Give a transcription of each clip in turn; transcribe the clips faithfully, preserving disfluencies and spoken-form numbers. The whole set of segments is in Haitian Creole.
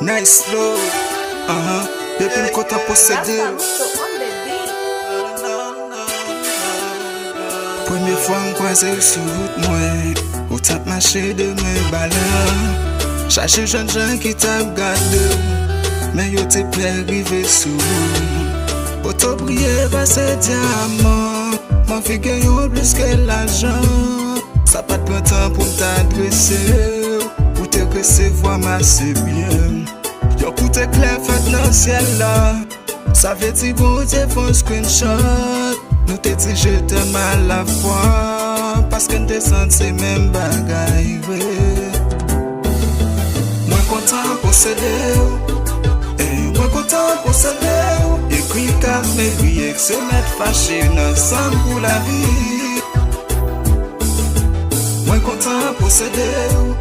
Nice flow, uh-huh. Depi m kontan posede w. Premye fwa m kwaze w sou wout mwen, ou t ap mache de men balan. Chaje jèn jan ki t ap gade w, men yo te pè rive sou ou. Poto briye pase dyaman, m anvi gen yon plis ke lajan. Sa pa t pran tan pou m ta adrese w, ou te resevwa m ase byen. Yon kout eklè fèt nan syèl la, sa vle di Bondye fè yon screenshot. Nou te di je t'aime à la fois, paske n te santi menm bagay vre. Mwen kontan posede w, ey, mwen kontan posede w. Ekri kat, m ekri èks yo mèt fache nan sanm pou lavi. Mwen kontan posede w.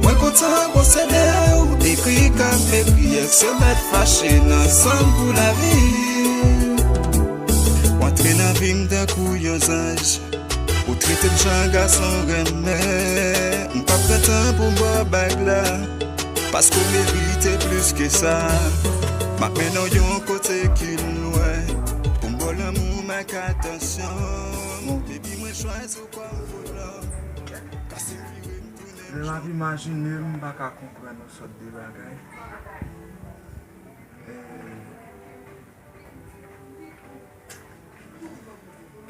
Mwen kontan posede w. Ekri kat, m ekri èks yo mèt fache nan sanm pou lavi. W antre nan vi m tankou yon zanj. Ou trete m jan gason renmen. M p ap pran tan pou m ba w bag la, paske w merite plis ke sa. M ap mennen w yon kote ki lwen, pou m ba w lanmou m ak atansyon. Baby, mwen chwazi w kòm volò. Lè m ap imajine, m pa ka konprann yon sòt de bagay. Eh,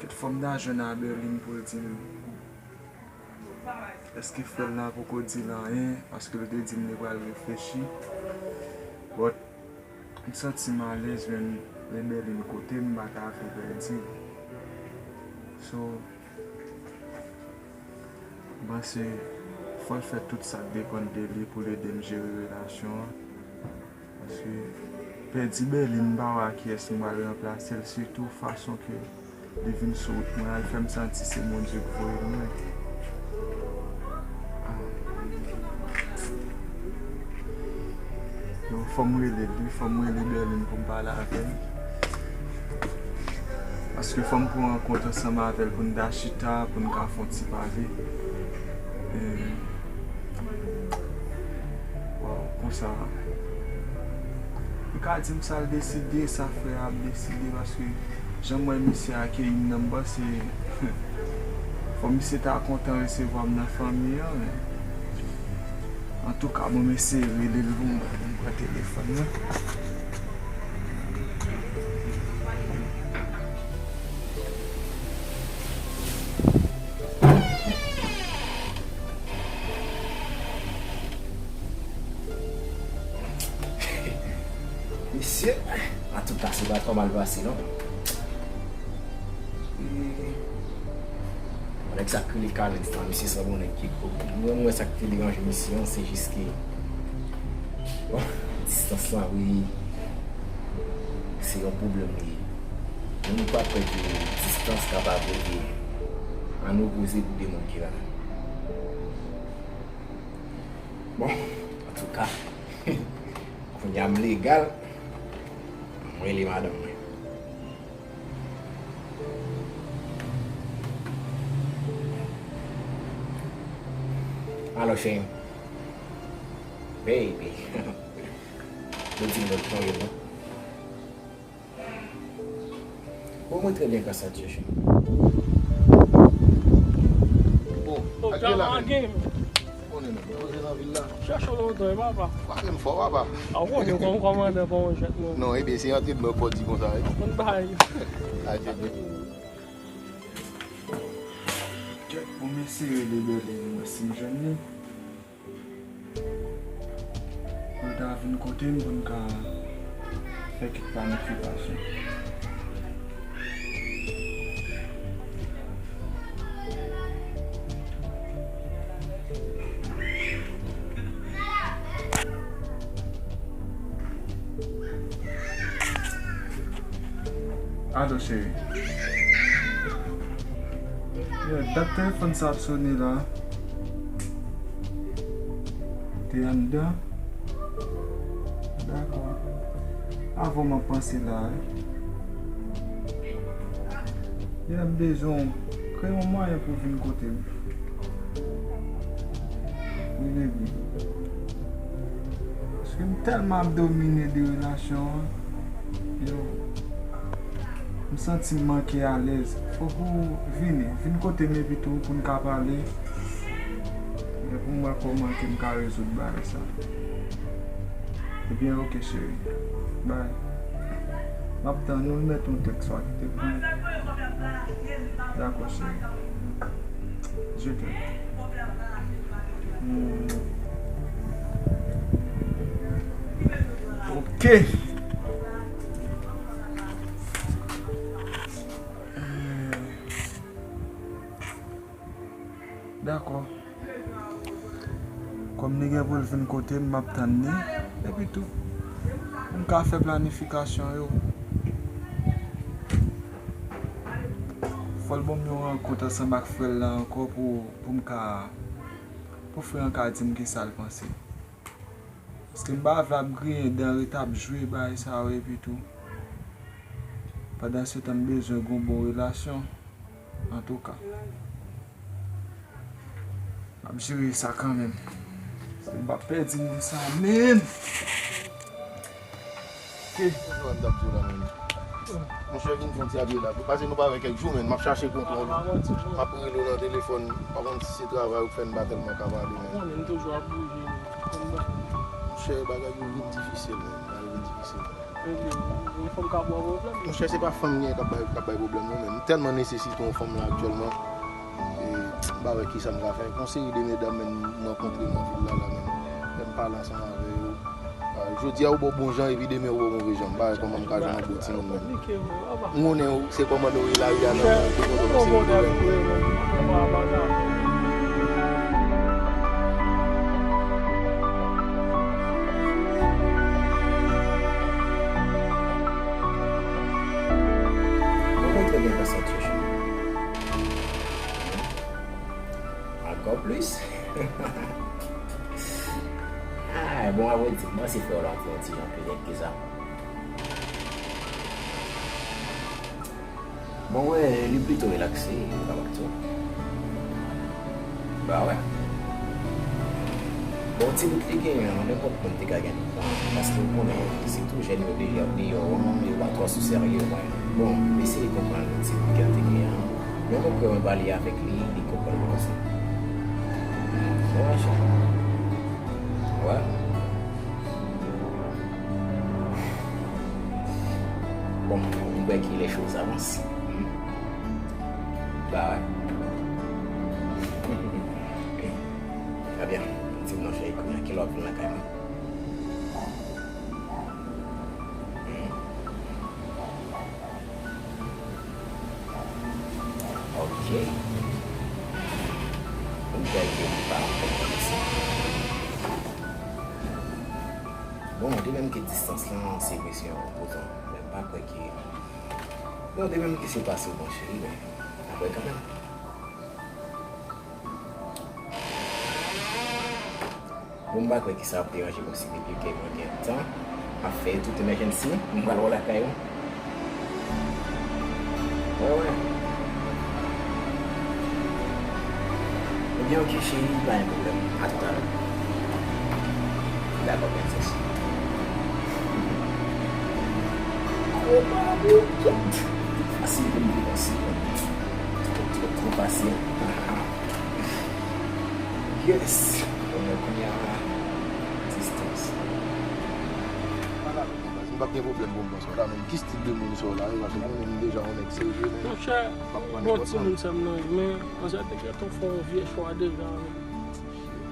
kèt fò m ta jwenn a Berlin pou l di m èske frè l la poko di l anyen, paske l te di m li pral reflechi. But, m santi m alèz, men lè Berlin kote m, m pa ta vle pèdi. So, m panse fò l fè tout sa k depann de li pou l ede m jere relasyon an. Paske pèdi Berlin, m pa wè a kiyès m pral ranplase l, sitou fason ke li vin sou wout mwen an, l fè m santi se Bondye k voye l mwen. Ah. Donk, fò m rele l, wi, fò m rele Berlin pou m pale avè l. Paske fò m pran rankont ansanm avè l pou n ta chita, pou n ka fè yon ti pale. E, waw, konsa. Li ka di m sa l deside, sa frè a ap deside, paske jan m wè misye akeyi m nan, m panse fò misye ta kontan resevwa m nan fanmi an, men. Antouka, bon, m eseye rele l pou m, pou m pran telefòn nan. Mesye, antouka, se pa twò mal pase, non? Bon, nèg sa k rele Carlens lan, misye sanble yon nèg ki gwo. Mwen, mwen, sa k te deranje misye an, se jis ke, bon, distans lan, wi, se yon pwoblèm li ye. Moun pa kwè ke distans kapab rete an opoze pou de moun ki renmen. Bon, antouka, kounye a m legal, m rele madanm mwen. Alo, cheri. Baby. Nou di m nou tonbe, non? Bon, mwen trè byen, gras a Dye, cheri. Bon, ak gen la menm? Ou konnen non, poze nan vil la. Chèche w lontan, wi, papa. Frape m fò, papa. A, ou konnen kòm kòmandan pa yon jèt, non. Non, ebyen, se antre dlo pòt di konsa, wi. Konn bay. Adye. Kèt, pou m eseye rele Berlin, mwen si m jwenn li. Pou l ta vin kote m pou n ka fè kèk planifikasyon. Alo, cheri. Yeah, dat telefòn sa ap sone la. Te anndan? Dakò. Avan m ap panse la, wi. Yeah, m bezwen w. Kreye yon mwayen pou w vin kote m. Wi, baby. Paske m tèlman ap domine de relasyon an. Yo, m santi m manke alèz. Fòk ou vini, vin kote m epi tou pou n ka pale. Men pou m wè kòman ke m ka rezoud bagay sa. Ebyen, oke, cheri. Bye. M ap tann ou, met yon tèks ou a kite pou mwen. Dakò, cheri. Je t'aime. Hmm. Ok. Hmm. Dakò. Kòm li gen pou l vin kote m, m ap tann li. Epi tou, pou m ka fè planifikasyon yo. Fò l ban m yon rankont ansanm ak frè l la ankò pou, pou m ka, pou frè an ka di m kisa l panse. Paske m pa vle ap griyen dan, ret ap jwe bagay sa yo epi tou. Pandan se tan m bezwen gon bon relasyon. Antouka, m ap jere sa kanmenm. M p ap pèdi moun sa menm. Ok. Sa m t ap di w la menm. Monchè, vin fè yon ti apye la. Pase nou pa wè kèk jou, men m ap chache kontwòl ou. M ap rele w nan telefòn. Pa konn si se travay ou k fè n pa tèlman ka pale, men. Ou konnen m toujou ap bouje, men. Monchè, bagay yo vin difisil, men. Bagay yo vin difisil. Ebyen, yon fanm ka ba w pwoblèm. Monchè, se pa fanm gen k ap bay, k ap bay pwoblèm, non, men m tèlman nesesite yon fanm la aktyèlman. E, m pa wè kisa m ka fè. Gon seri de medam, men, m rankontre nan vil la, la, men, lè m pale ansanm avè yo. Ah, jodi a, ou ba w bon jan, epi demen, ou ba w move jan. M pa wè kòman m ka jwenn yon bon timoun, men. M konnen ou, se kòmandan w ye lari a nan men w, te kontan w se yon pwoblèm. Mwen konn trè byen konsantre, cheri. Ankò plis. Ah, bon, a vrè di, m panse frè w la te yon ti jan pi nèg ke sa. Bon, wè, li plito relakse, ou kapab di. Ba wè. Bon, ti bout li genyen an, nenpòt moun te ka gen tout tan, paske ou konnen, sitou jèn yo deja deyò an, yo pa twò sou serye, wè. Bon, m eseye konprann ti bout ke l te genyen an. Men mwen kwè mwen pale avèk li, li konprann mwen osi. Wè, chè. Wè. Bon, m kwè ke les choses avancent. Hmm. Ba wè. Ebyen, di m non, cheri, kounye a, kilè w ap vin lakay mwen? Hmm. Ok. M kwè ke m pa ankò kòmanse. Bon, de menm ke distans lan se presyon pou tan, men m pa kwè ke, bon, de menm ke se pase, bon, cheri, men apre kanmenm. Bon, m pa kwè ke sa ap deranje mwen si depi ke mwen gen tan ap fè tout emergency, m pral wè w lakay ou. Wè, wè. Ebyen, ok, cheri, pa gen pwoblèm. A toutalè. Dakò, prensès. Gwo babou, kèt. Fasil pou m depanse. Twò, twò, twò fasil. Yes! Bon, men kounye a, distans. M p ap gen pwoblèm pou m pran sa w la, men ki stil de moun sa w la, wi, paske m konnen m deja yon nèg serye, men. Monchè, m ap pran bon nenpòt timoun moun. Sa m nan, men, manzè te gentan fè yon vye chwa deja, men.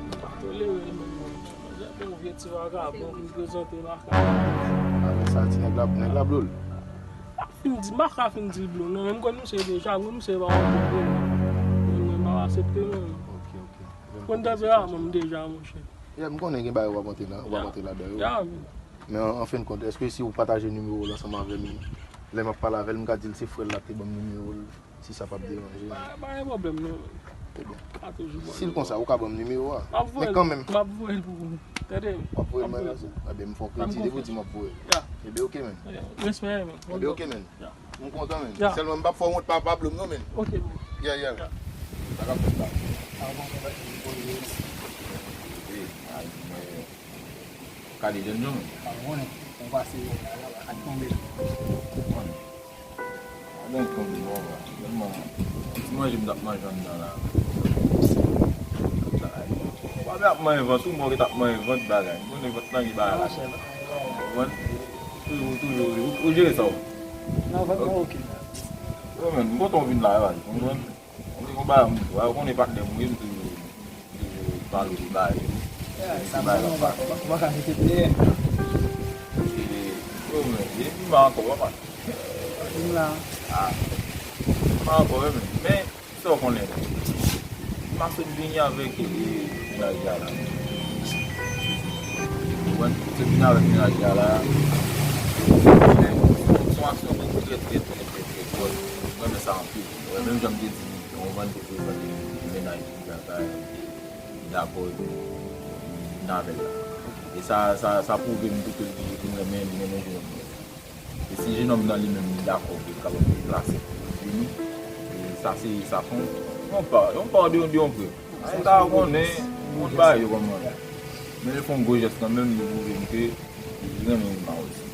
M pa tolere l menm, non. Manzè te yon vye ti vagabon pou l prezante lakay. Avèk sa, ti nèg la, nèg la blo l. M ap fin di, m pa ka fin di l blo, non, men m konn misye deja, m konn misye pa yon bon moun. Men mwen pa aksepte, non. Ok, ok. Konn tanperaman m deja, monchè. Yeah, m konnen gen bagay w ap antre la, w ap antre ladan yo. Yeah, man. Men an, an fen de kont, èske si w pataje nimewo l ansanm avè m, lè m ap pale avè l, m ka di l se frè l la k te ban m nimewo l, si sa p ap deranje l? Pa, pa gen pwoblèm, non. Ebyen. Pa toujou bon. Si l konsa, ou ka ban m nimewo a. M ap voye l. Men kanmenm. M ap voye l pou ou. Tande? W ap voye l, mwen, ebyen, m fè w kredi, depi w di m ap voye l. Yeah. Ebyen, ok, man. Yeah. Respè, man. Ebyen, ok, man. Yeah. M kontan, men. Yeah. Sèlman m p ap fè w wont pa, pa blo m non, men. Ok, men. Yeah, yeah. Yeah. Sa k ap fèt la? Sa bon, sa va. Ey, ay, men. Gade jènjan, wi. Sa w konnen, ou pase yon bagay la, ak tonbe. Konprann. Adan tonbe, bon, bra. Tèlman, ti manje m t ap manje anndan la. Ou pa vle ap manyen vant, ou mò ki t ap manyen vant bagay. M konnen vant lan gen bagay la. Konprann? Toujou, toujou, ou, ou jere sa, ou. Nan vant mwen, ok. Yo, men, m kontan w vin la, wi, konprann? Mwen se konba m tou. A, ou konnen patnè m ye, m toujou, m toujou pale de bagay yo. Sa bay la pa. Ou pa ka rete dèyè. E, yo, men, e piman ankò, papa. Piman la. A. Piman ankò, wi, men. Men, sa w konnen. M a sot vini avèk, e, mennaj la la. Ou konprann? M sot vini avèk mennaj la la. Men, se yon aksyon ki trè, trè, trè, trè, trè fò. Mwen renmen sa anpil. Mwen menm jan m te di, yon bann te prezante mennaj li, li dakò, li vin avè l la. E sa, sa, sa pwouve m tou ke li, li renmen, li renmen jenòm nan. E si jenòm nan li menm li dakò ke l kapab deplase pou l vini, e sa se, sa se yon, yon pa, yon pa de, de yon prèv. Ay, sa ou konnen, moun pa yo kòman. Men li fè yon gwo jès kanmenm, li pwouve m ke li renmen Emma osi.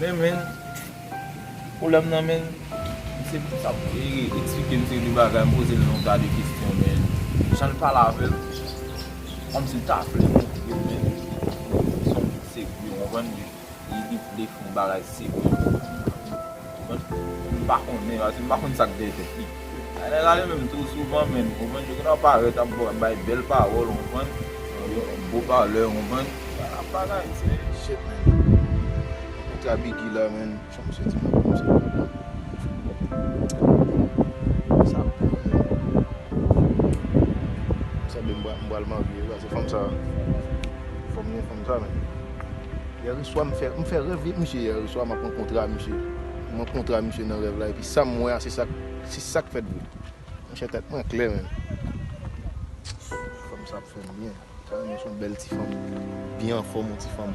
Men, men, pwoblèm nan, men, se pou sa, e, eksplike m seri de bagay, m poze l yon ta de kesyon, men, jan l pale avè m, kòmsi l ta vle montre m, men, se yon moun serye, w konprann? Li, li vle fè yon bagay serye. Konprann? M pa konnen, paske m pa konn sa k dèyè tèt li. Nèg la li menm tou souvan, men, konprann, yo konn ap parèt ap bay bèl pawòl, konprann, yo bo palè, konprann, ap bagay, se shit, man. Kontra Biggie la, man, fò misye di mwen, fò misye di mwen. Sa bon, man. Sa ben m pral, m pral marye, paske fanm sa, fò m gen fanm sa, man. Yèreswa, m fè, m fè rèv misye yèreswa, m ap rankontre a misye. M rankontre a misye nan rèv la, epi sa m wè a, se sa, se sa k fèt vre. Monchè, tèt mwen klè, men. Fanm sa ap fè m byen. Sa, men, se yon bèl ti fanm. Byen anfòm, yon ti fanm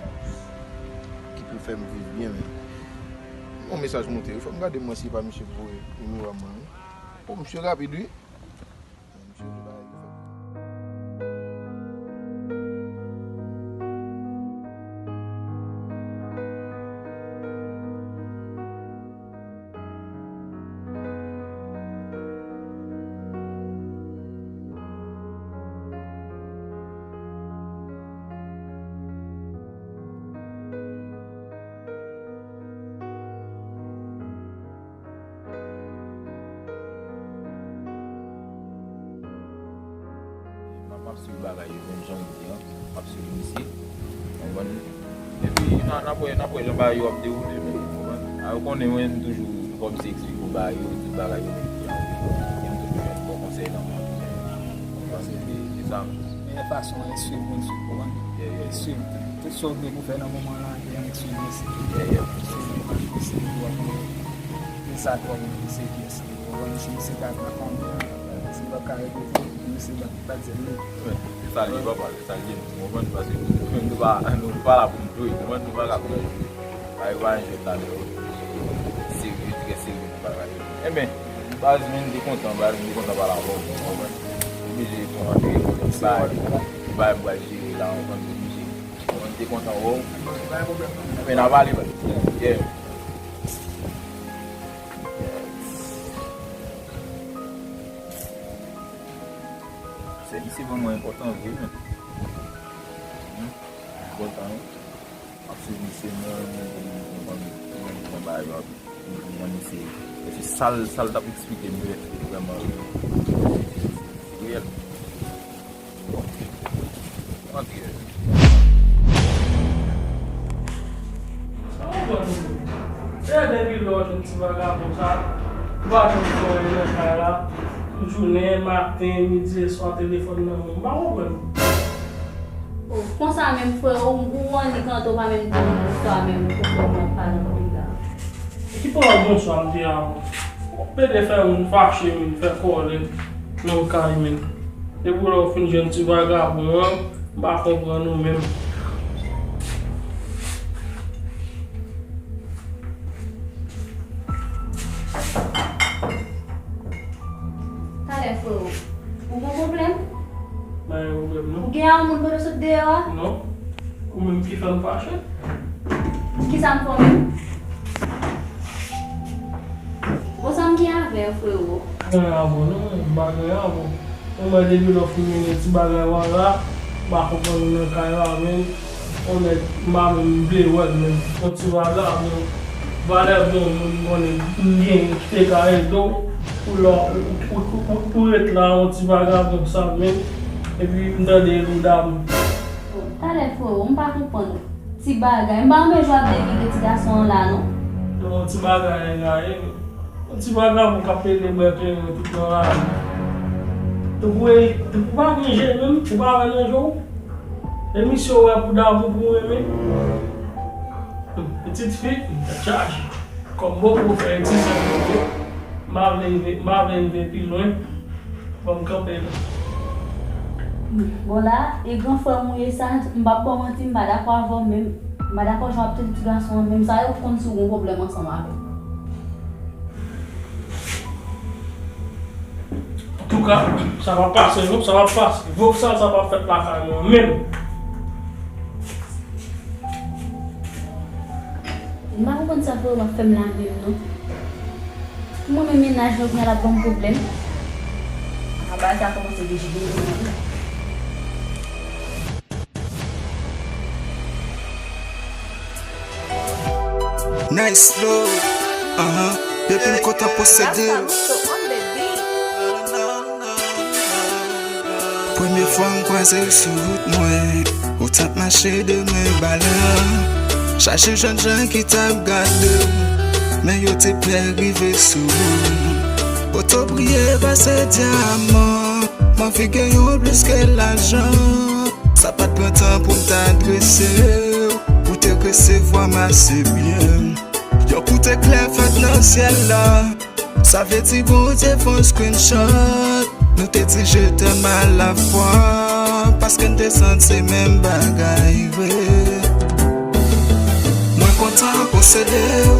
ki pou fè m viv byen, men. Yon mesaj monte, fò m gade mwen si pa misye voye nimewo a mwen, wi. O, misye rapid, wi. M ap, m ap swiv bagay yo menm jan yo ye an. M ap swiv misye. Konprann? Epi, n a, n ap wè, n ap wè jan bagay yo ap dewoule, men, konprann? A, ou konnen mwen, m toujou, kòmsi eksplike w bagay yo, tout bagay yo, men, e m toujou jwenn bon konsèy nan men w. Konprann? Se, se sa. Meyè fason an, e swiv moun, swiv, konprann? Yeah, yeah. E swiv. Tout sa w gen pou fè nan moman an, e annik swiv mesye. Yeah, yeah. Swiv li, pa swiv li, w ap wè. E sa twò pou misye pyès. Ou konprann, si misye ka ak lafanmi an, misye p ap ka regrete, misye bat, bat zèl li. Men, se sa l ye, papa, se sa l ye, nou konprann, paske nou pa, nou pa la pou n jwe, nou konprann, nou pa ka pran jwe. Bagay yo pa yon jwèt ladan yo. Serye, trè serye, nou pa ka jwe. Enben, baz, men, m te kontan, baz, m te kontan pale avè w, ou konprann. Oblije fè yon antre, yon bagay, yon bagay m pral jere la, ou konprann, oblije. Ou konprann, m te kontan wè w. Enben, n a pale, baz. Yeah. Se, se vrèman enpòtan vre, men. Hmm? Enpòtan, wi. Ap sezi se mwen, mwen, mwen, mwen, mwen, mwen, mwen, mwen, mwen, se, se sa l, sa l t ap eksplike m yo, se vrèman reyèl. Bon. Antre. Sa w konn, se depi lè w jwenn ti vagabon sa, ou pa janm fè anyen nan kay la, tout jounen, maten, midi e swa, telefòn nan men w. M pa konprann. Oh, konsa menm, frè, ou, ou annik antre, ou pa menm di m bonswa menm, ou konprann mwen pa nan peyi la. E ki pawòl bonswa m te a ou? Pede fè moun fache, moun fè kòlè nan kay, men. Depi lè w fin jwenn ti vagabon an, m pa konprann ou menm. Talè, freo, ou gon pwoblèm? Pa gen pwoblèm, non. Ou gen yon moun kote w sot deyò a? Non. Ou menm ki fè m fache. Kisa m fè w menm? Bon, sa m gen avè w, frewo? Gen avè w non, m pa gen avè w. Mwen menm depi lè w fin mennen ti bagay w la, m pa konprann ou nan kay la, men. Onèt, m pa menm vle wè l menm. Yon ti bagay, men. Valè bon moun konnen m gen ki te ka ede w pou lè w, ou, ou, ou, ou ret la, yon ti vagabon sa menm. Epi m tande Louda m. Bon, talè frewo, m pa konprann ou. Ti bagay, m pa renmen jan w ap devire ti gason an la non. Non, yon ti bagay, yon ti bagay, yon ti vagabon k ap pede bwè kleren tout nan lari. Tankou e, tankou pa gen je menm, ou pa wè nan je w. E misye w wè pou damou pou renmen. Pitit fi, tèt chaje. Kòm bon pou fè ti sè m yo, m pa vle rive, m pa vle rive pi lwen. Ban m kanpe la. Bon la, e gran frè m ou ye sa, m p ap ba w manti, m pa dakò avè w menm. M pa dakò jan w ap trete ti gason an menm, sa yo konn si w gen pwoblèm ansanm avè l. Antouka, sa p ap pase non, sa p ap pase. Vòlè sa, sa p ap fèt lakay mwen menm. M pa konprann sa frewo ap fè m la menm non. Pou mwen menm mennaj mwen kounye a l ap ban m pwoblèm. A bagay sa kòmanse dechire mwen wi. Nice flow, ahan, depi m kontan posede w. Premye fwa m kwaze w sou wout mwen, ou t ap mache de men ba la. Chaje jènjan ki t ap gade w, men yo te pè rive sou ou. Poto briye pase dyaman, m anvi gen yon plis ke lajan. Sa pa t pran tan pou m ta drese w, ou te resevwa m ase byen. Yon kout eklè fèt nan syèl la. Sa vle di Bondye fè yon screenshot. Nou te di je t'aime à la fois, paske n te santi se menm bagay vre. Mwen kontan posede w,